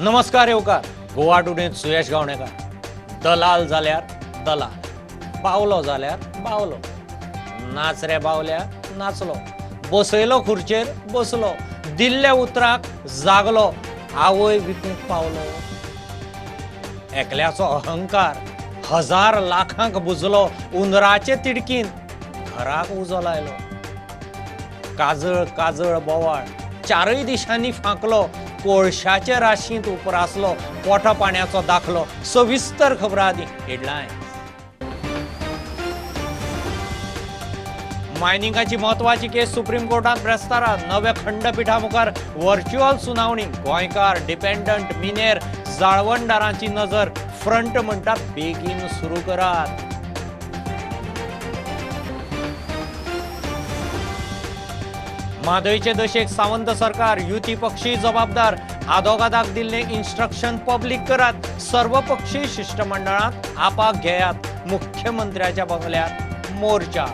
नमस्कार येवकार गोवा टुडेंत सुयश गावणेकार. दलाल जाल्यार दलाल, बावलो जाल्यार बावलो, नाच रे बावल्या नाचलो, बसयलो खुर्चेर बसलो, दिल्ल्या उतराक जागलो, आवय विकूंक पावलो. एकल्याचो अहंकार हजार लाखांक बुजलो, उंदराचे तिडकीन घराक उजो लायलो. काजळ काजळ बोवाळ चारय दिशांनी फांकलो, कोळशाचे राशींत उपरासलो, पोटा पाण्याचो दाखलो. सविस्तर खबरां आदी हेडलायन्स. मायनिंगाची म्हत्वाची केस सुप्रीम कोर्टात ब्रेस्तारा. नव्या खंडपिठा मुखार व्हर्च्युअल सुनावणी. गोंयकार डिपेंडंट मिनेर जाळवणदारांची नजर. फ्रंट म्हणटा बेगीन सुरू करात. म्हादयचे दशेक सावंत सरकार, युती पक्षी जबाबदार. आदोगादाक दिल्लें इन्स्ट्रक्शन पब्लीक करात. सर्वपक्षीय शिश्टमंडळांत आपाक घेयात. मुख्यमंत्र्याच्या बंगल्यार मोर्चा.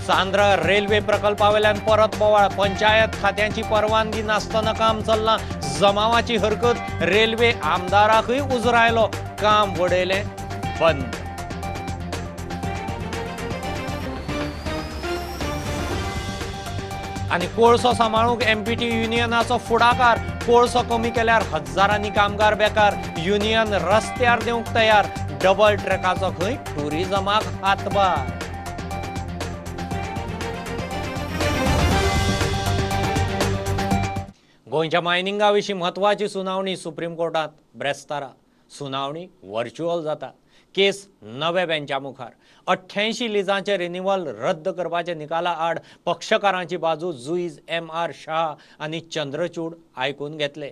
चांद्रा रेल्वे प्रकल्पावेल्यान परत बोवाळ. पंचायत खात्यांची परवानगी नासतना काम चल्लां. जमावाची हरकत. रेल्वे आमदाराकूय उजरायलो. काम वडयलें बंद. आनी कोळसो सांबाळूंक एमपीटी युनियनाचो फुडाकार. कोळसो कमी केल्यार हजारांनी कामगार बेकार. युनियन रस्त्यार देवंक तयार. डबल ट्रॅकाचो खंय टुरिजमाक हातभार. गोंयच्या मायनिंगा विशीं म्हत्वाची सुनावणी सुप्रीम कोर्टात ब्रेस्तारा. सुनावणी व्हर्च्युअल जाता. केस नव्या बेंचा मुखार. 88 लिजांचे रिन्युअल रद्द करपाचे निकाला आड पक्षकारांची बाजू जुईज एम आर शाह आनी चंद्रचूड आयकून घेतले.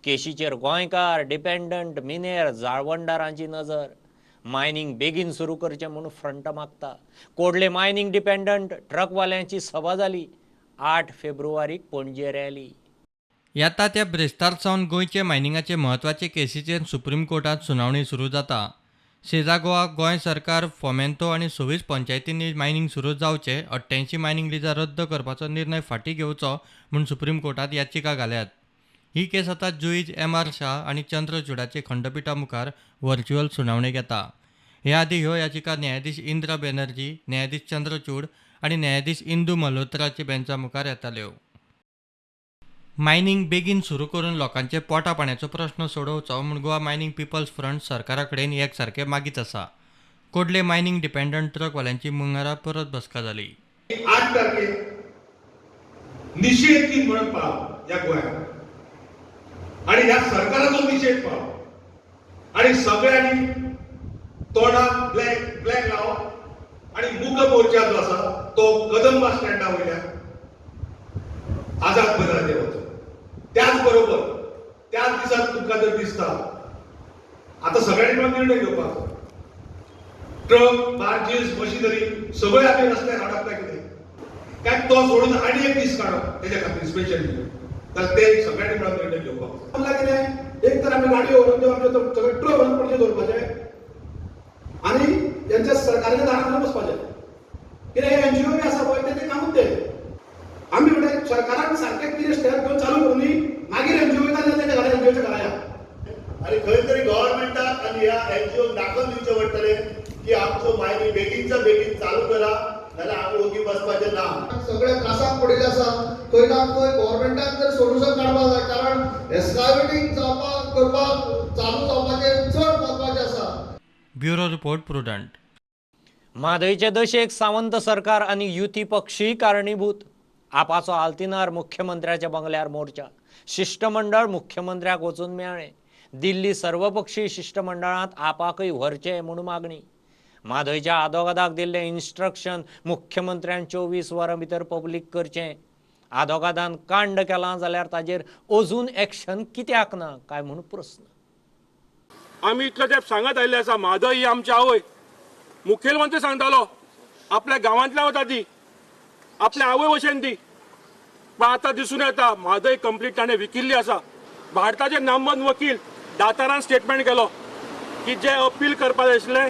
केशीचेर गोंयकार डिपेंडंट मिनेर जाळवणदारांची नजर. मायनिंग बेगीन सुरू करचें म्हूण फ्रंट मागता. कोडले मायनिंग डिपेंडंट ट्रकवाल्यांची सभा जाली. 8 फेब्रुवारीक पणजे रॅली. येता त्या ब्रेस्तार सावन गोंयचे मायनिंगाचे म्हत्वाचे केसीचेर सुप्रीम कोर्टांत सुनावणी सुरू जाता. सेजा गोवा, गोंय सरकार, फोमेंतो आनी 26 पंचायतींनी मायनिंग सुरू जावचे 88 मायनिंग लिजां रद्द करपाचो निर्णय फाटीं घेवचो म्हूण सुप्रीम कोर्टांत याचिका घाल्यात. ही केस आतां जुईज एम आर शाह आनी चंद्रचूडाचे खंडपिठा मुखार व्हर्च्युअल सुनावणेक येता. हे आदीं ह्यो याचिका न्यायाधीश इंदिरा बॅनर्जी, न्यायाधीश चंद्रचूड आनी न्यायाधीश इंदू मल्होत्राच्या बेंचा मुखार येताल्यो. मायनिंग बेगीन सुरू करून लोकांचे पोटा पाण्याचो प्रश्न सोडोवचो म्हूण गोवा मायनिंग पिपल्स फ्रंट सरकारा कडेन एकसारकें मागीत आसा. कोडले मायनिंग डिपेंडंट ट्रकवाल्यांची मंगळारा परत बसका जाली. 8 तारखेक निषेध दिन म्हणून पाळप ह्या गोंयांत आनी ह्या सरकाराचो निषेध पाळप आनी सगळ्यांनी तोंडाक ब्लॅक ब्लॅक लावप आनी मूक मोर्चा जो आसा तो कदंबा स्टँडा वयल्यान आझाद मैदानाचेर वचप. त्याच बरोबर त्याच दिसा तुमकां जर दिसता आतां सगळ्यांनी मेळून निर्णय घेवपाक, ट्रक बार्जीस मशिनरी सगळे आमी रस्त्यार हाडप काय कितें, काय तो सोडून आनी एक दीस काडप तेच्या खातीर स्पेशली, तर ते सगळ्यांनी मेळून निर्णय घेवपाक. कितें एक तर आमी गाडयो व्हरून त्यो आमचे सगळे ट्रक व्हरून पणजे दवरपाचे आनी तेंच्या सरकाराच्या दारांत बसपाचें. कित्याक हे एनजीओ बी आसा पळय तें कामूच तें. आमी म्हणटा सरकारान सारकें कितें स्टेप घेवन चालू करूनी, मागीर एनजीओ तेंच्या घरा एनजीओच्या घरा या. आनी खंय तरी गव्हर्मेंटाक आनी ह्या एनजीओक दाखोवन दिवचें पडटलें की आमचो मायनिंग बेगीनच्या बेगीन चालू करा, नाल्यार आमी ओगी बसपाचें ना. सगळे त्रासाक पडिल्ले आसा. खंय ना खंय गव्हर्मेंटान जर सोल्युशन काडपाक जाय, कारण एस्कावेटींग जावपाक करपाक चालू जावपाचें चड म्हत्वाचें आसा. Bureau report, Prudent. म्हादयचे दशेक सावंत सरकार आनी युती पक्षीय कारणीभूत. आपाचो आल्तिनार मुख्यमंत्र्याच्या बंगल्यार मोर्चा. शिश्टमंडळ मुख्यमंत्र्याक वचून मेळ्ळें. दिल्ली सर्वपक्षीय शिश्टमंडळांत आपाकय व्हरचें म्हूण मागणी. म्हादयच्या आदोगादाक दिल्लें इन्स्ट्रक्शन मुख्यमंत्र्यान 24 वरां भितर पब्लीक करचें. आदोगादान कांड केलां जाल्यार ताजेर अजून एक्शन कित्याक ना काय म्हूण प्रस्न. आमी इतलो तेंप सांगत आयिल्ले आसा, म्हादय ही आमची आवय. मुखेलमंत्री सांगतालो आपल्या गांवांतल्यान वता ती, आपल्या आवय भशेन ती. पण आतां दिसून येता म्हादय कंप्लीट ताणें विकिल्ली आसा. भारताचे नामवंत वकील दातारान स्टेटमेंट केलो की जे अपील करपाक जाय आशिल्लें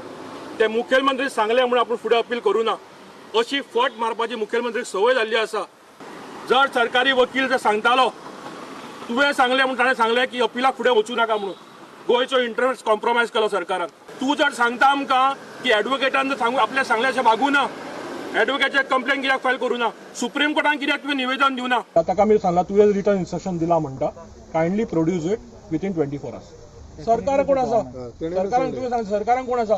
ते मुखेलमंत्री सांगले म्हणून आपूण फुडें अपील करूं ना. अशी फट मारपाची मुखेलमंत्रीक संवय जाल्ली आसा. जर सरकारी वकील जर सांगतालो तुवें सांगलें म्हूण ताणें सांगलें की अपिलाक फुडें वचूं नाका म्हणून गोंयचो इंट्रस्ट कॉम्प्रोमायज केलो सरकारान. तूं जर सांगता आमकां की एडवोकेटान जर सांगू आपल्या सांगलें अशें वागूं ना, एडवोकेटाचेर कंप्लेन कित्याक फायल करूं ना, सुप्रीम कोर्टान कित्याक तुवें निवेदन दिवना. ताका आमी सांगलां तुवें रिटर्न इन्स्ट्रक्शन दिलां म्हणटा, kindly produce it within 24 hours. सरकार कोण आसा? सरकारान तुवें सांग, सरकारान कोण आसा?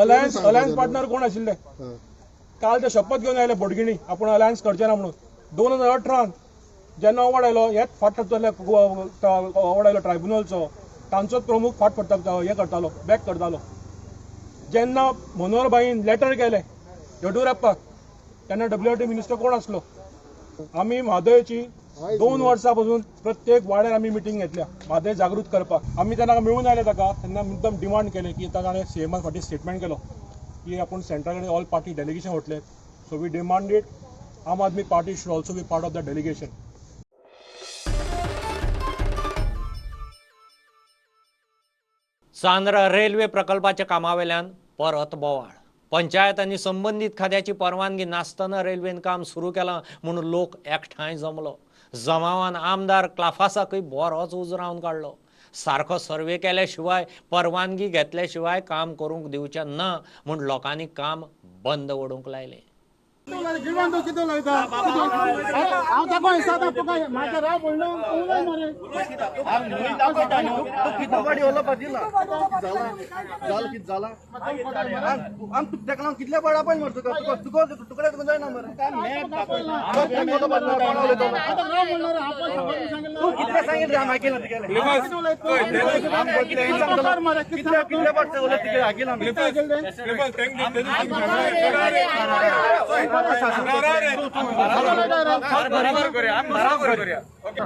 अलायन्स अलायन्स पार्टनर कोण आशिल्ले? काल ते शपथ घेवन आयले बोडगिणी आपूण अलायन्स करचे ना म्हणून. 2018 जेन्ना अवॉर्ड आयलो, हेच फाट थारतले अवॉर्ड आयलो ट्रायब्युनलचो, तांचोच प्रमुख फाट फडटा हें करतालो, बॅक करतालो. जेन्ना मनोहरभाईन लेटर केलें येडियुरप्पाक तेन्ना डब्ल्यूआरटी मिनिस्टर कोण आसलो? आमी म्हादयची 2 वर्सां पासून प्रत्येक वाड्यार आमी मिटींग घेतल्या म्हादय जागृत करपाक. आमी तेन्ना मेळून आयले ताका, तेन्ना मुद्दम डिमांड केलें की ताणें सीएमान फाटीं स्टेटमेंट केलो की आपूण सेंट्रा कडेन ऑल पार्टी डेलिगेशन वतले. So we demanded Aam Aadmi Party should also be part of the delegation. Chandra railway प्रकल्पाच्या कामावेल्यान परत बोवाळ. पंचायतांनी संबंदीत खात्याची परवानगी नासतना रेल्वेन काम सुरू केलां म्हूण लोक एकठांय जमलो. जमावान आमदार क्लाफासाकय बरोच उजरावन काडलो. सारको सर्वे केल्या शिवाय परवानगी घेतल्या शिवाय काम करूंक दिवचें ना म्हूण लोकांनी काम बंद वडोवंक लायलें.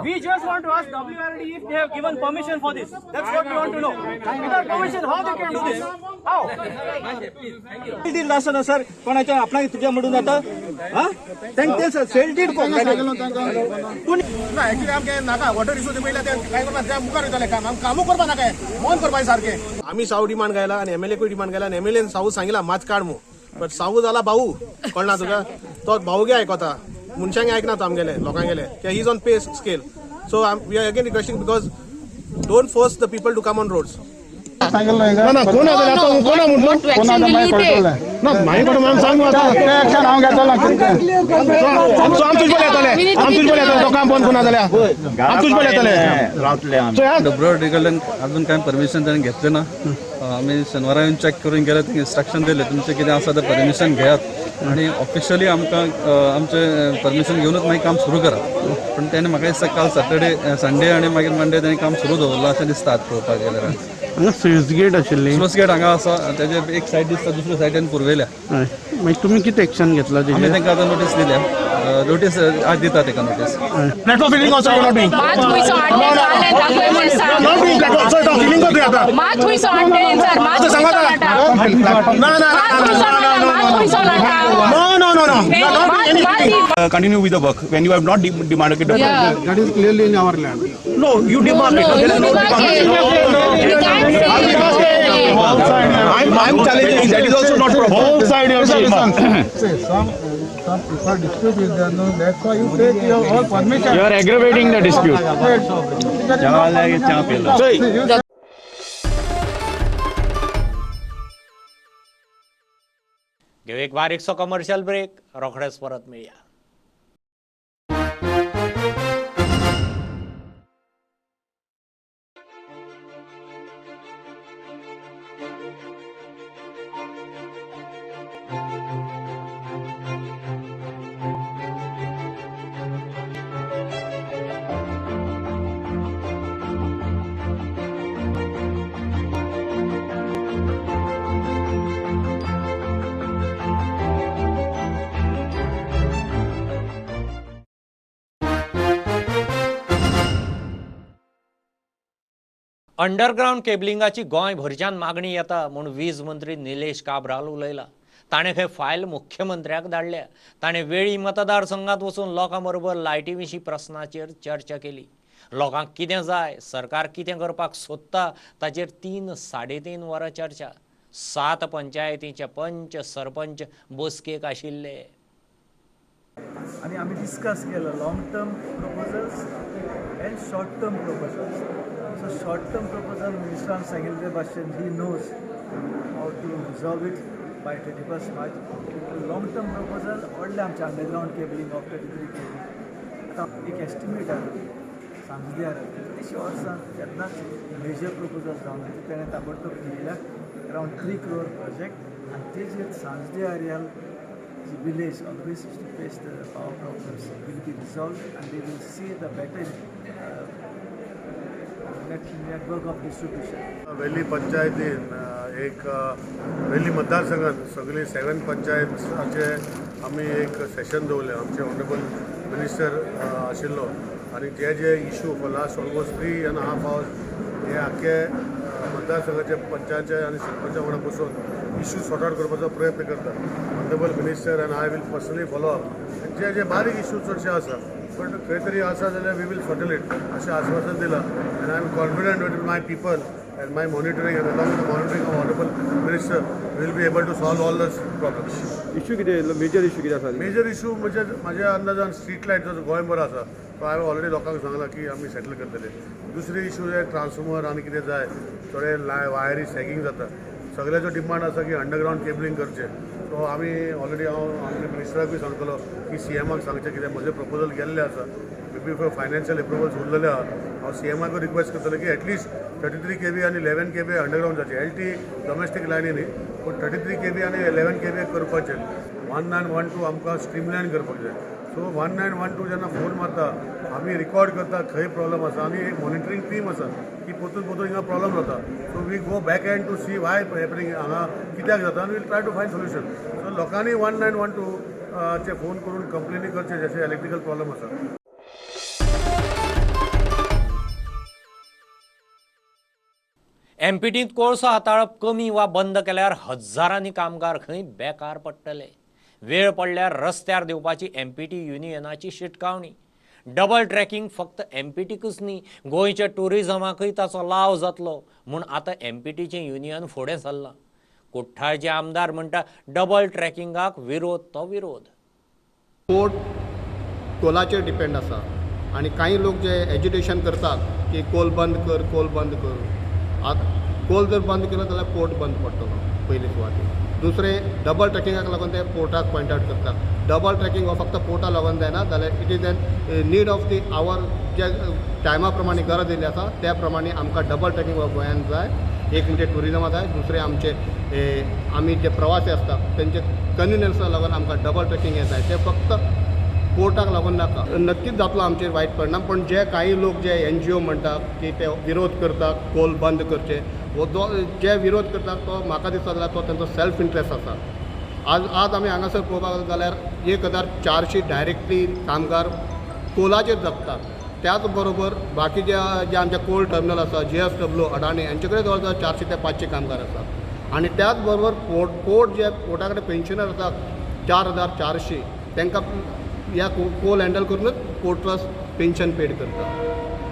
We just want to ask WRD if they have given permission for this. That's what we want to know. Without permission, how they can do this? How? Deal नासतना सर कोणाच्या आपणाक तुज्या म्हणून जाता तांकां ते सेल डीड ना actually आमकां नाका वॉटर रिसोर्स पयल्या ते काय करपाक त्या मुखार वयताले काम, आमकां कामूय करपाक नाका, बंद करपाक सारकें. आमी साव डिमांड घायला आनी एमएलए डिमांड घायला आनी एमएलएन सावू सांगिला मात काड म्हूण, बट सावू जाला भाऊ, कळना तुका, तो भाऊ गे आयकता, मनशांक आयकना तो आमगेले लोकांगेले. He is on pay scale. So we are again requesting because don't force the people to come on roads. ना ना कोण आसा कोण म्हणलो ना मागीर कोण मॅम सांग हांव घेतलो आम तुजे येतले, आम तुजे येतले, तो काम बंद कोण जाल्यार आम तुजे येतले. डब्ल्यूआरडी कडल्यान अजून कांय परमिशन ताणें घेतलें ना. आमी शेनवारा येवन चॅक करून गेले, तांकां इन्स्ट्रक्शन दिलें तुमचें कितें आसा तें परमिशन घेयात आनी ऑफिशियली आमकां आमचें परमिशन घेवनूच मागीर काम सुरू करात. पूण तेणें म्हाका दिसता काल सॅटर्डे संडे आनी मागीर मंडे तेणें काम सुरू दवरलां अशें दिसता. आतां पळोवपाक गेल्यार हांगा स्विस गेट आशिल्ली, स्विस गेट हांगा आसा, तेजे एक सायड दिसता, दुसऱ्या सायडीन पुर्वेल्या. मागीर तुमी कितें एक्शन घेतला? आमी तांकां आतां नोटीस दिल्या, नोटीस आज दिता ताका notice. Platform filling also not doing. Not doing platform. So filling करतोय आता. No no no no. Continue with the work when you have not demanded the yeah. That is clearly in our land. No, you demarcate. No, there is no demarcation. You can't say. I'm challenging. That is also not proper. Both side you say some if a dispute is there, no, that's why you take your all permission. You are aggravating the dispute. घेऊ एक बारीकसो commercial break, रोखडेच परत मेळया. Underground केबलिंगाची Goa भरच्यान मागणी येता म्हूण वीज मंत्री निलेश काब्राल उलयला. ताणें खंय फायल मुख्यमंत्र्याक धाडल्या. ताणें वेळी मतदारसंघात वचून लोकां बरोबर लायटी विशीं प्रस्नाचेर चर्चा केली. लोकांक कितें जाय, सरकार कितें करपाक सोदता ताचेर 3 साडे 3 वरां चर्चा. 7 पंचायतींचे पंच सरपंच बसकेक आशिल्ले. आनी आमी डिस्कस केलो long term proposals and short term proposals. So short term proposal मिनिस्टरान सांगिल्ले ते भाशेन he knows how to resolve it by 31 March. Long term proposal व्हडलें आमचें अंडरग्रावंड केबलिंग ऑफ 33 kV. आतां एक एस्टिमेट आहा सांजदेर कितलीशीं वर्सां केन्नाच मेजर प्रपोजल जावना तेणें ताबडतोब दिल्या अरावंड 3 crore project. आनी तेजेर सांजदे Aryal village always used to face the power problems will be resolved and they will see the better network of distribution. वेली पंचायतीन एक वेली मतदारसंघात सगळी 7 पंचायताचे आमी एक सेशन दवरलें. आमचे ऑनरेबल मिनिस्टर आशिल्लो आनी जे जे issue for last almost 3.5 hours हे आख्खे मतदारसंघाचे पंचायत आनी सरपंचा वांगडा बसून इशू सॉर्ट आउट करपाचो प्रयत्न करता. Honourable minister and I will personally follow up. जे जे बारीक इशू चडशे आसा पण खंय तरी आसा जाल्यार we will settle it अशें आश्वासन दिलां. And I am confident with my people and my monitoring and along with the monitoring of honourable minister will be able to solve all the problems. Issue कितें major issue कितें आसा? Major issue म्हणजे म्हाज्या अंदाजान street light जो गोंयभर आसा तो हांवें ऑलरेडी लोकांक सांगलां की आमी सेटल करतले. दुसरे इशू जे ट्रान्सफॉर्मर आनी कितें जाय थोडे वायरी सॅगिंग जाता. सगळ्याचो डिमांड आसा की अंडरग्रावंड केबलिंग करचें. सो आमी ऑलरेडी हांव आमच्या मिनिस्टराकूय सांगतलो की सीएमाक सांगचें कित्याक म्हजें प्रपोजल गेल्लें आसा may be for financial approvals उरलेले आहा. हांव सीएमाकूय रिक्वेस्ट करतलो की एटलिस्ट 33 kV आनी 11 kV underground जावचें. एल टी डोमेस्टीक लायनी न्ही पूण 33 kV आनी 11 kV करपाचें. 1912 आमकां स्ट्रीमलायन करपाक जाय. सो 1912 जेन्ना फोन मारता आमी रिकॉर्ड करता खंय प्रॉब्लम आसा आनी एक मॉनिटरींग टीम आसा की परतून परतून हिंगा प्रॉब्लम जाता. So we go back and to see why happening हांगा कित्याक जाता आनी we'll try to find solution. So लोकांनी 1912 चे फोन करून कंप्लेनी करचे जशे इलेक्ट्रिकल प्रॉब्लम आसा. एमपीटींत कोळसो हाताळप कमी वा बंद केल्यार हजारांनी कामगार खंय बेकार पडटले. वेळ पडल्यार रस्त्यार देवपाची एमपीटी युनियनाची शिटकावणी. डबल ट्रॅकिंग फक्त एमपीटीकूच न्ही गोंयच्या टुरिजमाकूय ताचो लाव जातलो म्हूण आतां एमपीटीचें युनियन फुडें सरलां. कुठ्ठाळचे आमदार म्हणटा डबल ट्रॅकिंगाक विरोध तो विरोध. पोर्ट कोलाचेर डिपेंड आसा आनी कांय लोक जे एजिटेशन करतात की कोल बंद कर, कोल बंद कर. आतां कोल जर बंद केलो जाल्यार पोर्ट बंद पडटलो पयले सुवातेर. दुसरें डबल ट्रॅकिंगाक लागून ते पोर्टाक पॉयंट आवट करतात. डबल ट्रॅकिंग हो फक्त पोर्टा लागून जायना जाल्यार it is an need of the hour. जे टायमा प्रमाणे गरज येयल्ली आसा त्या प्रमाणे आमकां डबल ट्रॅकिंग हो गोंयांत जाय. एक म्हणजे ट्युरिजमा जाय, दुसरें आमचे आमी जे प्रवासी आसता तेंचे कन्विनियन्सा लागून आमकां डबल ट्रॅकिंग हें जाय. तें फक्त पोर्टाक लागून नाका. नक्कीच जातलो आमचेर वायट परिणाम. पण जे कांय लोक जे एनजीओ म्हणटा की ते विरोध करतात कोल बंद करचे, हो जे विरोध करतात तो म्हाका दिसता जाल्यार तो तेंचो सेल्फ इंट्रस्ट आसा. आज आज आमी हांगासर पळोवपाक जाल्यार 1400 डायरेक्टली कामगार कोलाचेर जगतात. त्याच बरोबर बाकी जे जे आमचे कोल टर्मिनल आसा JSW Adani हांचे कडेन जवळ जवळ 400 ते 500 कामगार आसा. आनी त्याच बरोबर पोर्ट जे पोर्टा कडेन पेन्शनर आसा 4400 तांकां ह्या कोल हँडल करूनच पोर्ट ट्रस्ट पेन्शन पेड करता.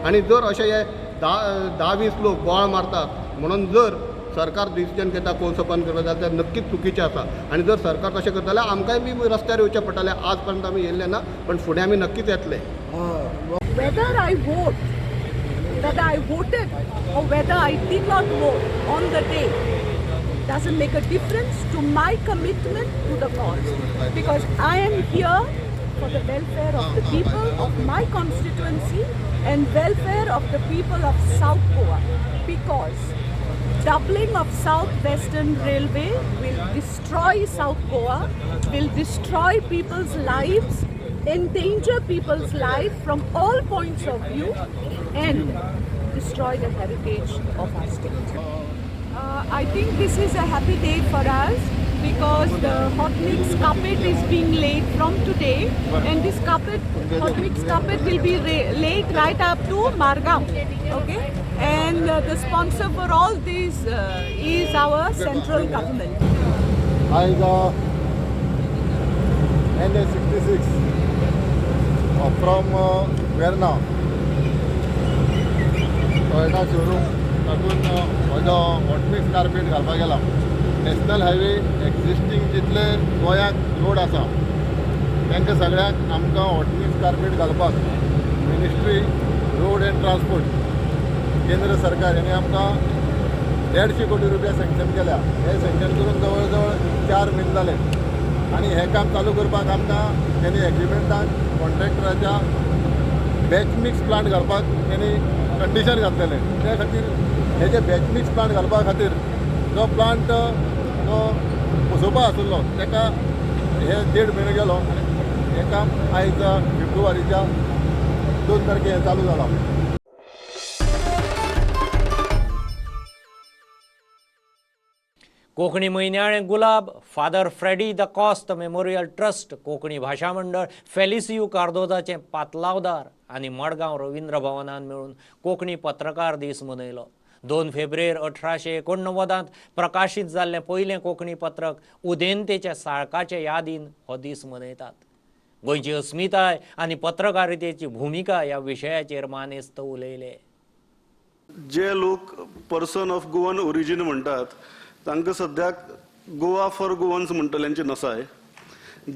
आनी जर अशे हे 10-20 लोक बोवाळ मारतात म्हणून जर सरकार डिसिजन घेता कोळसो बंद करता जाल्यार नक्कीच चुकीचें आसा. आनी जर सरकार तशें करता जाल्यार आमकांय बी रस्त्यार येवचें पडटलें. आज पर्यंत आमी येयल्ले ना पण फुडें आमी नक्कीच येतले. Whether I vote, whether I voted or whether I did not vote on the day doesn't make a difference to my commitment to the cause, because I am here for the welfare of the people of my constituency and welfare of the people of South Goa, because doubling of South Western Railway will destroy South Goa, will destroy people's lives, endanger people's life from all points of view and destroy the heritage of our state. I think this is a happy day for us because the hot mix carpet is being laid from today, and this carpet, hot mix carpet will be laid right up to Margao, okay? And the sponsor for all this is our central government. I NH66 from Verna, Toyota showroom तातूंत म्हजो hot mix carpet घालपाक गेला. National highway existing जितले गोंयांत road आसा तांकां सगळ्यांक आमकां हॉटमिक्स कार्पेट घालपाक मिनिस्ट्री रोड अँड ट्रान्सपोर्ट केंद्र सरकार हेणी आमकां 150 कोटी रुपया सँक्शन केल्या. हे सँक्शन करून जवळ जवळ 4 म्हयने जाले आनी हें काम चालू करपाक आमकां तेणी एग्रीमेंटाक कॉन्ट्रॅक्टराच्या बॅच मिक्स प्लांट घालपाक तेणी कंडिशन घातलेलें. त्या खातीर हे जे बॅच मिक्स प्लांट घालपा खातीर जो प्लांट जो बसोवपा आशिल्लो ताका हे 1.5 म्हयनो गेलो आनी हें काम आयज फेब्रुवारीच्या 2 तारखे हें चालू जालां. Konkani म्हयन्याळें Gulab, father Freddy da Costa memorial trust, Konkani Bhasha Mandal, फेलिसियू कार्दोजाचें पातलावदार आनी मडगांव रवींद्र भवनान मेळून कोंकणी पत्रकार दीस मनयलो. 2 फेब्रुवारी 1889 प्रकाशीत जाल्लें पयलें कोंकणी पत्रक उदेंतेच्या साळकाचे यादीन हो दीस मनयतात. गोंयची अस्मिताय आनी पत्रकारितेची भुमिका ह्या विशयाचेर मानेस्त उलयले. जे लोक पर्सन ऑफ गोवन ओरिजीन म्हणटात तांकां सद्याक गोवा फॉर गोवन्स म्हणटल्यांची नसाय,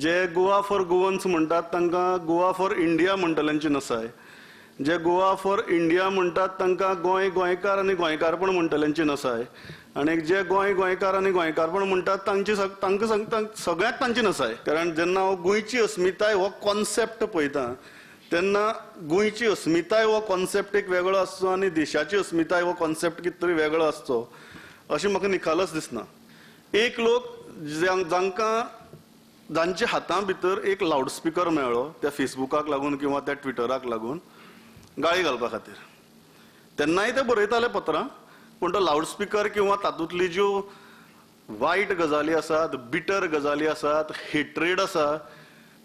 जे गोवा फॉर गोवन्स म्हणटात तांकां गोवा फॉर इंडिया म्हणटल्यांची नसाय, जे गोवा फॉर इंडिया म्हणटात तांकां गोंय गोंयकार आनी गोंयकारपण म्हणटल्यांची नसाय, आनी जे गोंय गोंयकार आनी गोंयकारपण म्हणटात तांची तांकां सगळ्यांक तांची नसाय. कारण जेन्ना हांव गोंयची अस्मिताय हो कॉन्सेप्ट पळयता तेन्ना गोंयची अस्मिताय हो कॉन्सेप्ट एक वेगळो आसचो आनी देशाची अस्मिताय हो कॉन्सेप्ट कितें तरी वेगळो आसचो अशें म्हाका निखालस दिसना. एक लोक जांकां जांच्या हातां भितर एक लावडस्पिकर मेळ्ळो त्या फेसबुकाक लागून किंवा त्या ट्विटराक लागून गाळी घालपा खातीर, तेन्नाय ते बरयताले पत्रां, पूण तो लावडस्पिकर किंवा तातूंतली ज्यो वायट गजाली आसात, बिटर गजाली आसात, हेट्रेड आसा,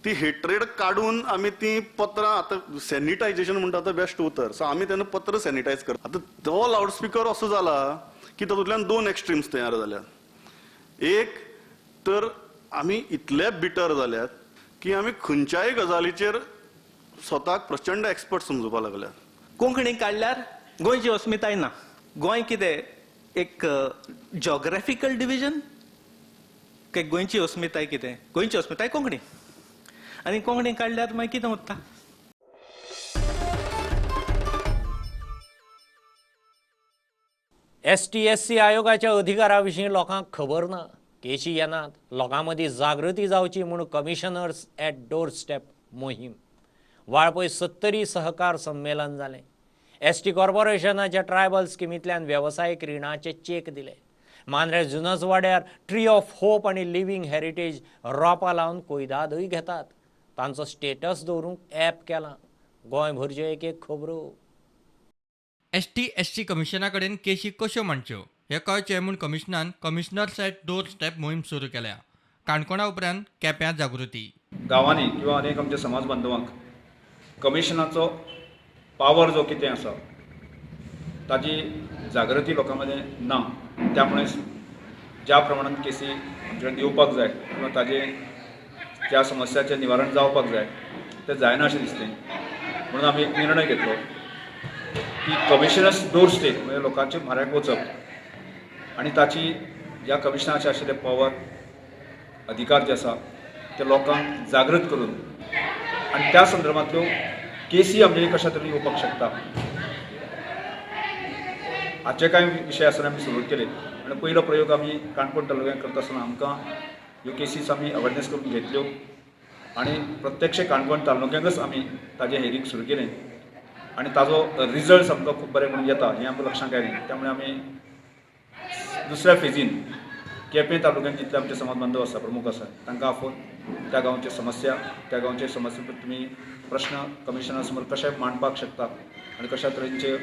ती हेट्रेड काडून आमी ती पत्रां आतां सॅनिटायजेशन म्हणटा तो बेस्ट उतर, सो आमी तेन्ना पत्र सॅनिटायज करता. आतां तो लावडस्पिकर असो जाला की तातूंतल्यान 2 एक्स्ट्रीम्स तयार जाल्यात. एक तर आमी इतले बिटर जाल्यात की आमी खंयच्याय गजालीचेर स्वताक प्रचंड एक्सपर्ट समजुपाक लागल्यात. कोंकणी काडल्यार गोंयची अस्मिताय ना. गोंय कितें एक जॉग्राफिकल डिविजन काय गोंयची अस्मिताय कितें? गोंयची अस्मिताय कोंकणी, आनी कोंकणी काडल्यार मागीर कितें उरता? ST SC आयोगाच्या अधिकारा विशीं लोकांक खबर ना, केशी येनात. लोकां मदीं जागृती जावची म्हूण कमिशनर्स एट डोर स्टेप मोहीम. वाळपय 70 सहकार संमेलन जालें. ST कॉर्पोरेशनाच्या ट्रायबल स्किमींतल्यान वेवसायीक रिणाचे चेक दिले. मांद्रे जुनसवाड्यार ट्री ऑफ होप आनी लिव्हिंग हेरिटेज रोपां लावन कोयदादूय घेतात. तांचो स्टेटस दवरूंक ॲप केलां. गोंयभरच्यो एक एक खबरो. ST SC कमिशना कडेन केशी कश्यो मांडच्यो हें कळचें म्हूण कमिशनान कमिशनर्स एट डोर स्टेप मोहीम सुरू केल्या. काणकोणा उपरांत केप्यां जागृती. गांवांनी किंवा अनेक आमच्या समाज बांधवांक कमिशनाचो पावर जो कितें आसा ताजी जागृती लोकां मदीं ना, त्यामुळे ज्या प्रमाणान केसी आमचे कडेन येवपाक जाय किंवा ताजे त्या समस्याचें निवारण जावपाक जाय तें जायना अशें दिसलें. म्हणून आमी एक निर्णय घेतलो की कमिशनर्स डोर स्टेप म्हणजे लोकांचे म्हऱ्याक वचप आनी ताची ज्या कमिशनाचे आशिल्ले पावर अधिकार जे आसा ते लोकांक जागृत करून आनी त्या संदर्भांतल्यो केसी आमचे कशा तरेन येवपाक शकता हाचे कांय विशय आसतना आमी सुरू केले. आनी पयलो प्रयोग आमी काणकोण तालुक्यांत करता आसतना आमकां ह्यो केसीस आमी अवेरनेस करून घेतल्यो आनी प्रत्यक्ष काणकोण तालुक्यांकच आमी ताजें हेरींग सुरू केलें आनी ताजो रिजल्ट आमकां खूब बरें म्हणून येता हें आमकां लक्षांत आयलें. त्यामुळे आमी दुसऱ्या फेजीन केपें तालुक्यांत जितले आमचे समाज बांधव आसा, प्रमुख आसा, तांकां आफोवन त्या गांवचे समस्या, त्या गांवचे समस्या तुमी प्रश्न कमिशनरा समोर कशे मांडपाक शकता आनी कशा तरेचे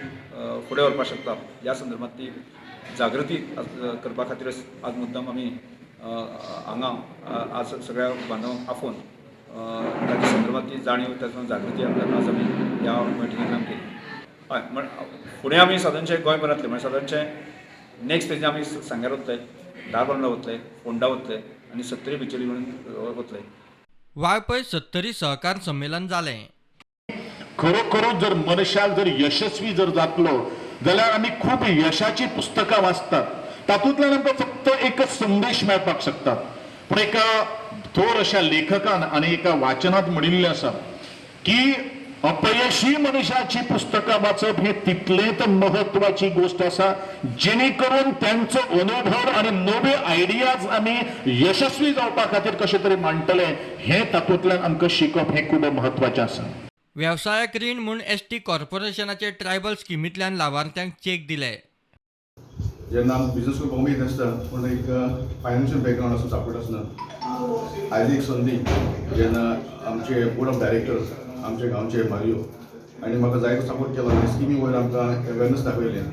फुडें व्हरपाक शकता ह्या संदर्भात ती जागृती करपा खातीरच आज मुद्दाम आमी हांगा आज सगळ्या बांधवांक आफोवन ताच्या संदर्भात ती जाणीव, ताच्या जागृती आज आमी ह्या मिटिंगेंतल्यान केली. हय, म्हण फुडें आमी सादारणशें गोंयभरांतलें म्हणजे सादारणशें नेक्स्ट फेजीन आमी सांग्यार वतले, धारबांदोडा वतले, फोंडा वतले आनी सत्तरी बिचोली म्हणून वतले. वाळपय 70 सहकार संमेलन जालें. खरोखरूच जर मनशाक जर यशस्वी जर जातलो जाल्यार आमी खूब यशाची पुस्तकां वाचतात, तातूंतल्यान आमकां फक्त एकच संदेश मेळपाक शकता. पूण एका थोर अशा लेखकान आनी एका वाचनात म्हणिल्लें आसा की अपयशी मनशाची पुस्तकां वाचप हे तितलेंच महत्वाची गोष्ट आसा, जेणे करून त्यांचो अनुभव आनी नवे आयडियाज आमी यशस्वी जावपा खातीर कशे तरी मांडटले हे तातूंतल्यान आमकां शिकप हें खूब महत्वाचें आसा. वेवसायक रीण म्हूण एसटी कॉर्पोरेशनाचे ट्रायबल स्किमींतल्यान लावार्थ्यांक चेक दिले. जेन्ना आमी बिजनस करपाक उमेद आसता पूण एक फायनान्शियल बॅकग्रावंड आसूं सपोर्ट आसना. आयज एक संदी जेन्ना आमचे बोर्ड ऑफ डायरेक्टर्स आमच्या गांवचे मारियो आनी म्हाका जायतो सपोर्ट केलो आनी स्किमी वयर आमकां अवेरनस दाखयलें.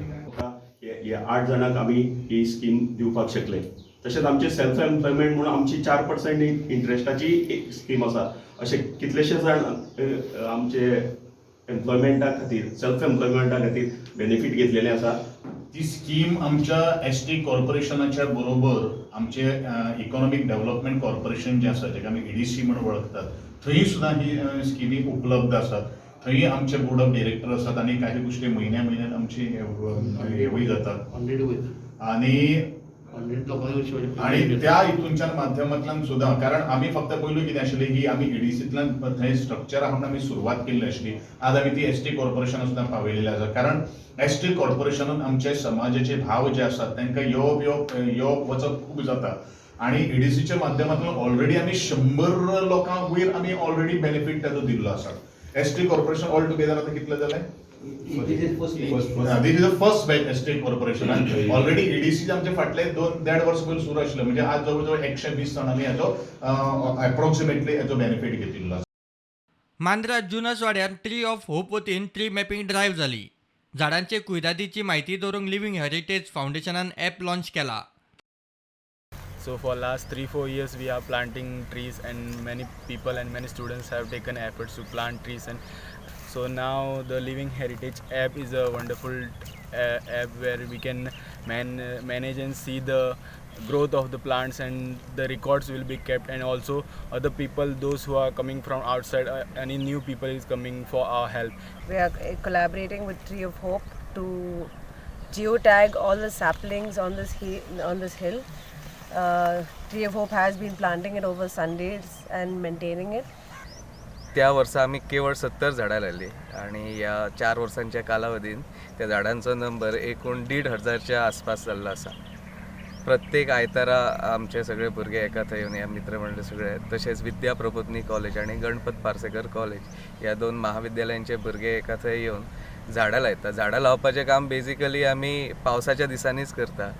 हे 8 जाणांक आमी ही स्कीम दिवपाक शकले. तशेंच आमचे सेल्फ एम्प्लॉयमेंट म्हणून आमची 4% इंट्रस्टाची एक स्कीम आसा. अशे कितलेशे जाण आमचे एम्प्लॉयमेंटा खातीर सेल्फ एम्प्लॉयमेंटा खातीर बेनिफीट घेतलेले आसा. ती स्कीम आमच्या एस टी कॉर्पोरेशनाच्या बरोबर आमचे इकॉनॉमीक डेव्हलपमेंट कॉर्पोरेशन जें आसा जेका आमी EDC म्हणून वळखतात थंय सुद्दां ही स्किमी उपलब्ध आसात. थंय आमचे बोर्ड ऑफ डिरेक्टर आसात आनी काही गोश्टी म्हयन्या म्हयन्यान आमची हेवूय जातात आनी आणि त्या हितूनच्यान माध्यमांतल्यान सुद्दां, कारण आमी फक्त पयलू कितें आशिल्लें की आमी EDCंतल्यान थंय स्ट्रक्चर आहा म्हणून आमी सुरवात केल्ली आशिल्ली. आज आमी ती एस टी कॉर्पोरेशनान सुद्दां पावयलेली आसा, कारण एस टी कॉर्पोरेशनान आमचे समाजाचे भाव जे आसात तांकां येवप येवप येवप वचप खूब जाता आनी EDCच्या माध्यमांतल्यान ऑलरेडी आमी 100 लोकांक वयर आमी ऑलरेडी बेनिफीट ताचो दिल्लो आसा. S T corporation all together आतां कितले जालें? This is the first batch S T कॉर्पोरेशनान. Already EDC आमचे फाटले 2-1.5 वर्स पयलीं सुरू आशिल्लें, म्हणजे आज जवळ जवळ 120 जाणांनी हाचो एप्रोक्सिमेटली हाचो बेनिफीट घेतिल्लो आसा. मांद्रा जुनस वाड्यार ट्री ऑफ होप वतीन ट्री मॅपिंग ड्रायव्ह जाली. झाडांचे कुयदादीची म्हायती दवरूंक लिव्हिंग हेरिटेज फावंडेशनान ॲप लॉन्च केला. So for last 3-4 years we are planting trees and many people and many students have taken efforts to plant trees, and so now the Living Heritage app is a wonderful app where we can manage and see the growth of the plants and the records will be kept, and also other people, those who are coming from outside, any new people is coming for our help. We are collaborating with Tree of Hope to geotag all the saplings on this hill. Tree of Hope has been planting it over Sundays and maintaining it. त्या वर्सा आमी केवळ 70 झाडां लायली आनी ह्या 4 वर्सांच्या कालावधीन त्या झाडांचो नंबर एकूण 1500च्या आसपास जाल्लो आसा. प्रत्येक आयतारा आमचे सगळे भुरगे एकाथंय येवन ह्या मित्रमंडळ सगळे, तशेंच विद्या प्रबोधनी कॉलेज आनी गणपत पार्सेकर कॉलेज ह्या 2 महाविद्यालयांचे भुरगे एकाथंय येवन झाडां लायता. झाडां लावपाचें काम बेजिकली आमी पावसाच्या दिसांनीच करता.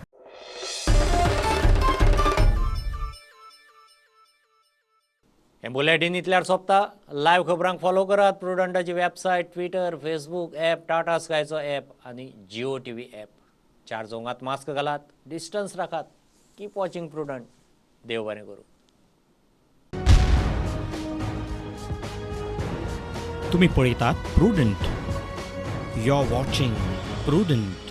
हें बुलेटीन इतल्यार सोंपता. लायव्ह खबरांक फॉलो करात प्रुडंटाची website, Twitter, Facebook app, Tata स्कायचो app आनी जिओ TV app. 4 चौगांत मास्क घालात, डिस्टन्स राखात, कीप वॉचिंग प्रुडंट. देव बरें करूं. तुम्ही पळयतात Prudent. You are watching Prudent.